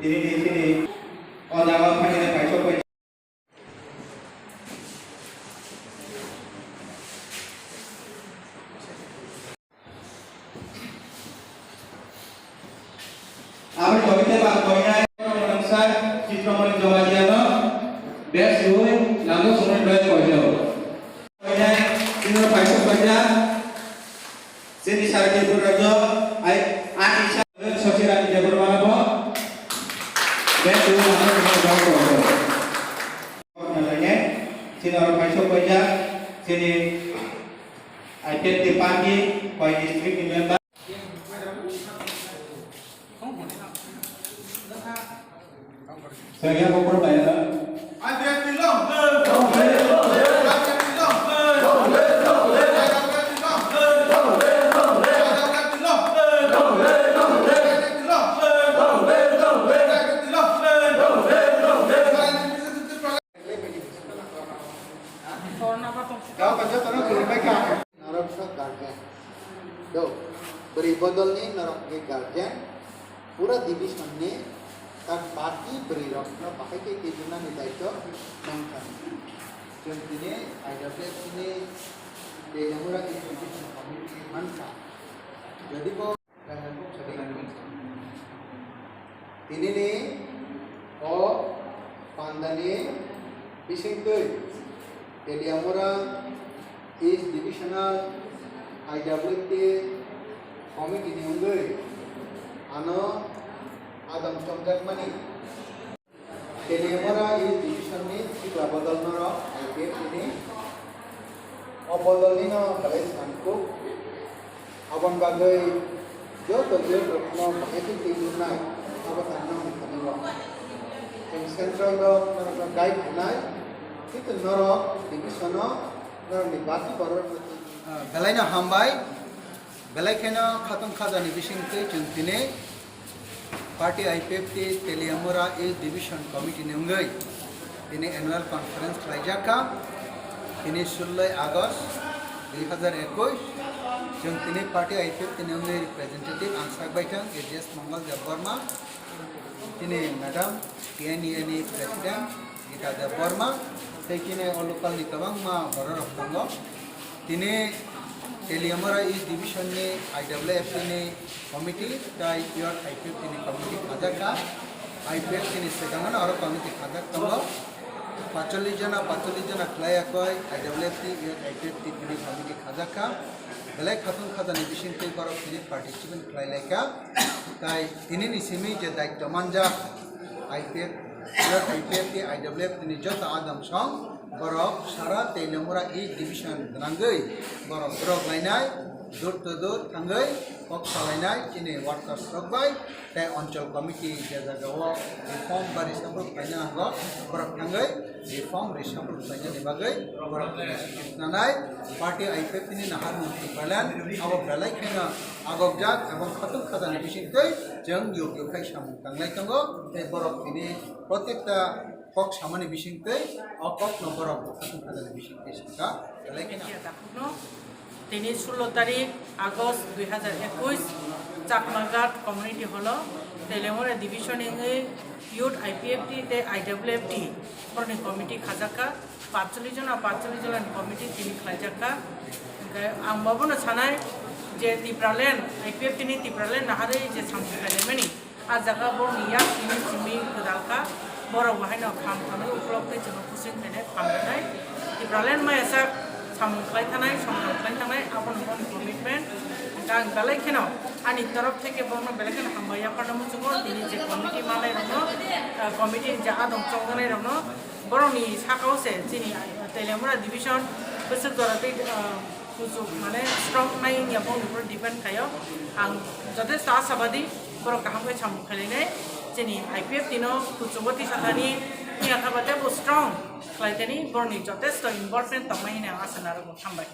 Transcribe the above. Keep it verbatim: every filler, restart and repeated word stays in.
Tini ni, tini o jaga o phainai paisok bai. Aboni logite ba koinai Mungsa Chitramani Jamatia no best ui nango sumui bai koinai. Koinai tino paisok baja. Chini sara Tripura rajyo ai ani sa Sochirani Debbarma bo best ui nango sumui bai koinai. Chini oro paisok baja chini I P F T party bai district ni member. Sengya ko pro bayar. Norok sa guardian. Do, bwrwi bodolni norok ni guardian, pura division ni tak baki bwrwi rok no bahai khe twijlani daityo nangkha. Chwng tini I W F ni Teliamura Executive Committee mankha. Jodi bo Tinini o pandani bisingtwi Teliamura East Divisional I W T Committee ni wngwi ano adom chongjakmani. Teliamura East Division ni Tripura bodol norok I P F T ni o bodol ni no belai samkuk. Aboni bagwi joto je rokno bahai khe twi wngnai, abo tangna hwnwi thani o. Chwng central rok norokno guide khnai, kintu norok division o norokni bati borok rokno twi. Ah, belai no hambai, belai kheno khatung khajani bisingtwi chwng tini Party I P F T Teliamura East Division Committee ni wngwi tini annual conference khlaijak kha. Tini suloi August dui hazar ekush. Chwng tini party I P F T ni wngwi representative ang sak bai thang A J S Mongol Debbarma, tini madam T N E ni president Gita Debbarma, tei tini o local ni kwbangma borok rok tongo. Tini Teliamura East Division ni I W F T ni committee tei Youth I P F T ni committee khajak kha. I P F T ni swkang no oro committee khajak tongo. Pacholish jona, pacholish jona khlai yakoi I W F T, Youth I P F T tini committee khajak kha. Belai khatung khajani bisingtwi borok tini participant khlai lai kha. Tai tini ni simi je daityo manjak I P F, Youth I P F T, I W F T ni joto adamsong borok sara Teliamura East Division gwnangwi borok drop lainai, door to door thangwi kok salainai chini workers rok bai tei Anchal Committee je jaga o reform ba reshuffle khlaina nango borok thangwi reform reshuffle khlainani bagwi borok nanai party I P F T ni naharmung Tipraland abo belai kheno agokjak ebong khatung khajani bisingtwi chwng yog yog khai samung tanglai tongo tei borok tini protekta kok samani bisingtwi o kok no borok bo khatung khajani bisingtwi saka belai kheno. Tini sullo tarik August dui hazar ekush, Chakmaghat Community Hall o Teliamura Division wngwi Youth I P F T tei I W F T borokni committee khajak kha. Patcholish jona, patcholish jona ni committee tini khlaijak kha. Hwnkhe ang bo bono sanai je Tipraland, I P F T ni Tipraland naharwi je samung khlailaimani, ah jaga borokni yak simi simi kwdal kha. Borok bo haino kham thangwi uklok tei chwngno kusing khainai kham rwnai. Tipraland maya sak samung khlai thanai, songkang khlai thanai, abono bono commitment. Hwnkhe ang belai kheno ani torof theke bono belai kheno hambai yapharna muchungo, tini je committee manai rokno, ah, committee ni je adong chongjanai rokno, borokni saka o se chini Teliamura division bwswk jora tei, ah, kuchuk mane strong nai wngya bongni upor depend khaio. Ang jotesto ashabadi borok kaham khe samung khlainai. Chini I P F T no kuchugo tisa thani wngya kha ba tei bo strong khlai thani borokni jotesto involvement tongmani hwnwi ang asa narwkgo. Hambai.